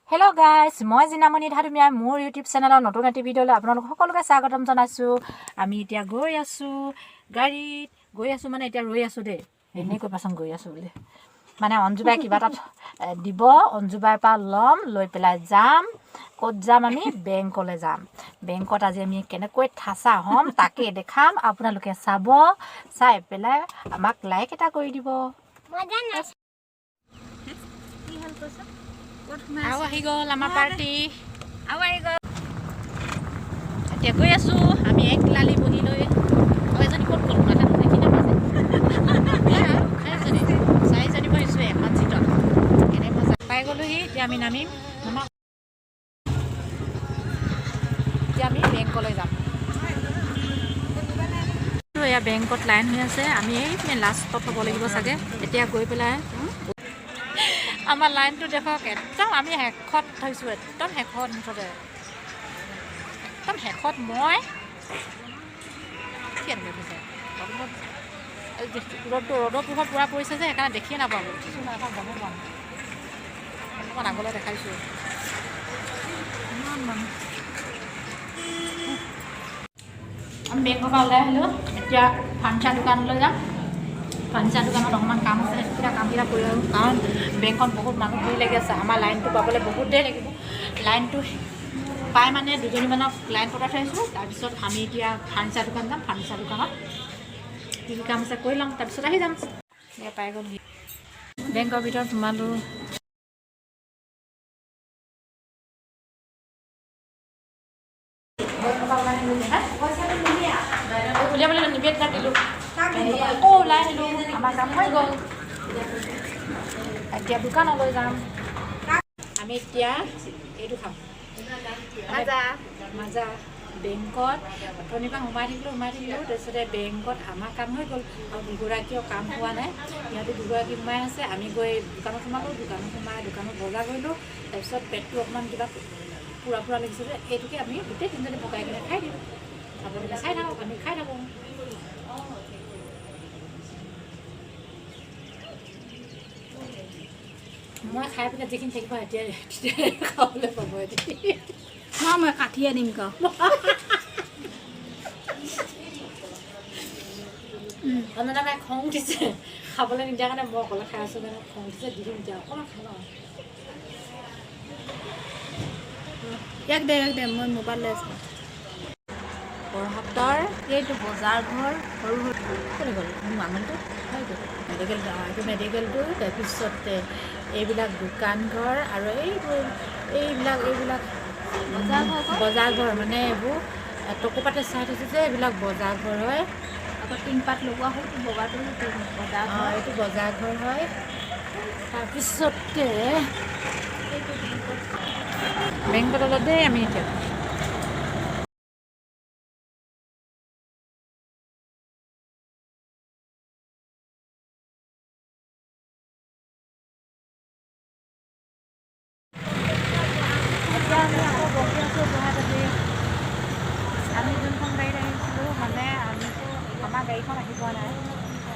Hello' guys, মই জিনামণি ধাদুমীয়া। মোৰ YouTube চেনেলৰ নতুন এটি ভিডিঅ'লৈ আপোনালোক সকলোকে স্বাগতম জনাইছোঁ। আমি এতিয়া গৈ আছোঁ, গাড়ীত গৈ আছোঁ, মানে এতিয়া ৰৈ আছোঁ দেই। এনেই কৈ পাচোন গৈ আছোঁ বুলি। মানে অঞ্জুবাই কিবা এটা দিব, অঞ্জুবাইৰ পৰা ল'ম, লৈ পেলাই যাম। ক'ত যাম আমি? বেংকলৈ যাম। বেংকত আজি আমি কেনেকৈ ঠাচা হ'ম তাকে দেখাম। আপোনালোকে চাব, চাই পেলাই আমাক লাইক এটা কৰি দিব। আৰু আহি গ'ল আমাৰ পাৰ্টি। আৰু আহি গ'ল। এতিয়া গৈ আছোঁ আমি এক লালি বহি লৈ। আৰু এজনী ক'ত গ'ল নাজানো, দেখি নাপাইছে। চাৰিজনী চাৰিজনী বহিছোঁ এখন চিটত। কেনে মজা! পাই গ'লোহি, এতিয়া আমি নামিম। নামা। এতিয়া আমি বেংকলৈ যাম। এয়া বেংকত লাইন হৈ আছে। আমি এইপিনে লাষ্টত হ'ব লাগিব চাগে। এতিয়া গৈ পেলাই আমাৰ লাইনটো দেখক, একদম আমি শেষত থৈছোঁ, একদম শেষত, মুঠতে একদম শেষত। মই কি এনেকৈ কৈছে, ৰ'দটো, ৰ'দৰ পোহৰ পূৰা পৰিছে যে, সেইকাৰণে দেখিয়ে নাপাব। উঠিছোঁ নাই এখন গমেই পোৱা নাই। অকণমান আগলৈ দেখাইছোঁ। ইমান মানুহ। আমি বেংকৰ পৰা ওলাই আহিলোঁ। এতিয়া ফাৰ্নিচাৰ দোকানলৈ যাম। ফাৰ্নিচাৰ দোকানত অকণমান কাম আছে, সেইকেইটা কামকেইটা কৰি আহোঁ, কাৰণ বেংকত বহুত মানুহ ভিৰ লাগি আছে। আমাৰ লাইনটো পাবলৈ বহুত দেৰি লাগিব। লাইনটো পাই মানে দুজনীমানক লাইন পতাই থৈ আহিছোঁ। তাৰপিছত আমি এতিয়া ফাৰ্নিচাৰ দোকান যাম। ফাৰ্নিচাৰ দোকানত কি কি কাম আছে কৰি ল'ম, তাৰপিছত আহি যাম। এয়া পাই গ'লহি, বেংকৰ ভিতৰত সোমালোঁ। উলিয়াবলৈ নিবেদনা দিলোঁ, আকৌ ওলাই আহিলোঁ। আমাৰ কাম হৈ গ'ল, এতিয়া দোকানলৈ যাম। আমি এতিয়া এইটো খাম। মাজা। মাজা। বেংকত অথনিৰ পৰা সোমাই থাকিলোঁ, সোমাই থাকিলোঁ। তাৰপিছতে বেংকত আমাৰ কাম হৈ গ'ল আৰু দুগৰাকীও কাম হোৱা নাই। সিহঁতে দুগৰাকী সোমাই আছে। আমি গৈ দোকানত সোমালোঁ। দোকানত সোমাই দোকানত বজাৰ কৰিলোঁ। তাৰপিছত পেটটো অকণমান কিবা পূৰা পূৰা লাগিছে যে, এইটোকে আমি গোটেই তিনিজনী পকাই কিনে খাই দিলোঁ। আপোনালোকে চাই থাকক, আমি খাই থাকোঁ। মই খাই পেলাই যিখিনি থাকিব এতিয়া তেতিয়া খাবলৈ পাব এতিয়া। মই কাঠি আনিম ক। অঞ্জনা বাই খং উঠিছে, খাবলৈ নিদিয়াৰ কাৰণে। মই অকলে খাই আছোঁ কাৰণে খং উঠিছে। দি দিম এতিয়া, অকণমান খাম আৰু। ইয়াক দে, ইয়াক দে, মই মোবাইল লৈ আছোঁ। বৰহাটৰ এইটো বজাৰ ঘৰ, সৰু সৰু। কোনে গ'ল মোৰ আঙুলিটো? হয়তো মেডিকেল, এইটো মেডিকেলটো। তাৰপিছতে এইবিলাক দোকান ঘৰ আৰু এইবোৰ এইবিলাক এইবিলাক বজাৰ ঘৰ ক'ত? বজাৰ ঘৰ মানে এইবোৰ টকৌপাতে চাই থৈছে যে, এইবিলাক বজাৰ ঘৰ হয়। আকৌ টিংপাত লগোৱা সৰু বগাটো, সেইটো বজাৰ ঘৰ। এইটো বজাৰ ঘৰ হয়। তাৰপিছতে এইটো বেংকত। বেংকত অলপ দেই। আমি এতিয়া আমি আকৌ বহি আছোঁ বহাততে। আমি যোনখন গাড়ীত আহিছিলোঁ, মানে আমি আমাৰ গাড়ীখন আহি পোৱা নাই।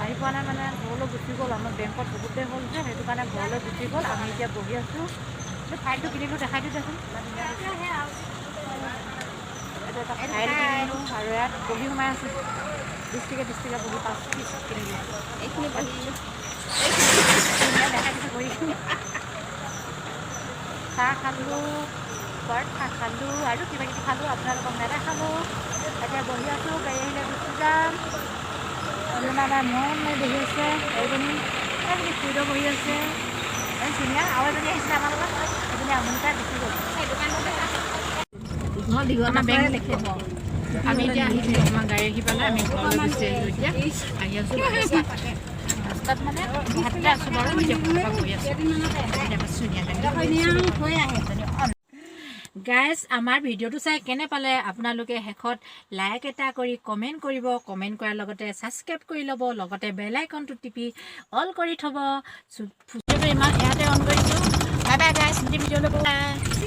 আহি পোৱা নাই মানে ঘৰলৈ গুচি গ'ল। আমাৰ বেংকত বহুত দেৰি হ'ল যে, সেইটো কাৰণে ঘৰলৈ গুচি গ'ল। আমি এতিয়া বহি আছোঁ। এই ফাইলটো কিনিলোঁ, দেখাই দিওঁ দেচোন। এইটো এটা ফাইল কিনিলোঁ আৰু ইয়াত বহি সোমাই আছোঁ। 20 টকীয়া, 20 টকীয়া বহি 5 পিচ কিনিলোঁ। এইখিনি বহি। ধুনীয়া, দেখাই দিছোঁ বহীখিনি। চাহ খালোঁ, পৰঠা খালোঁ আৰু কিবা কিবি খালোঁ, আপোনালোকক নেদেখালোঁ। এতিয়া বহি আছোঁ, গাড়ী আহিলে গুচি যাম। অঞ্জনা বাই মৰম মাৰি বহি আছে। এইজনী এইজনী খুৰীদেউ বহি আছে। এই ধুনীয়া আৰু এজনী আহিছিলে আমাৰ লগত, এজনী আমনি পাই গুচি গ'ল। দীঘল দীঘল। আমাৰ বেংক আমি এতিয়া আহিছোঁ। আমাৰ গাড়ী আহি পালে, আমি ঘৰলৈ গুচি আহিলোঁ। এতিয়া আহি আছোঁ ৰাস্তাত। ৰাস্তাত মানে গুৱাহাটীতে আছোঁ বাৰু। এতিয়া ঘৰৰ পৰা গৈ আছোঁ। এতিয়া আমাৰ চুনীয়া। হৈ আহে। গাইজ, আমাৰ ভিডিঅ'টো চাই কেনে পালে আপোনালোকে? শেষত লাইক এটা কৰি কমেণ্ট কৰিব। কমেণ্ট কৰাৰ লগতে ছাবস্ক্ৰাইব কৰি ল'ব, লগতে বেল আইকনটো টিপি অল কৰি থ'ব। ভিডিঅ'টো ইমান ইয়াতে অন কৰিছোঁ। বাই বাই গাইজ, নতুন ভিডিঅ'লৈ।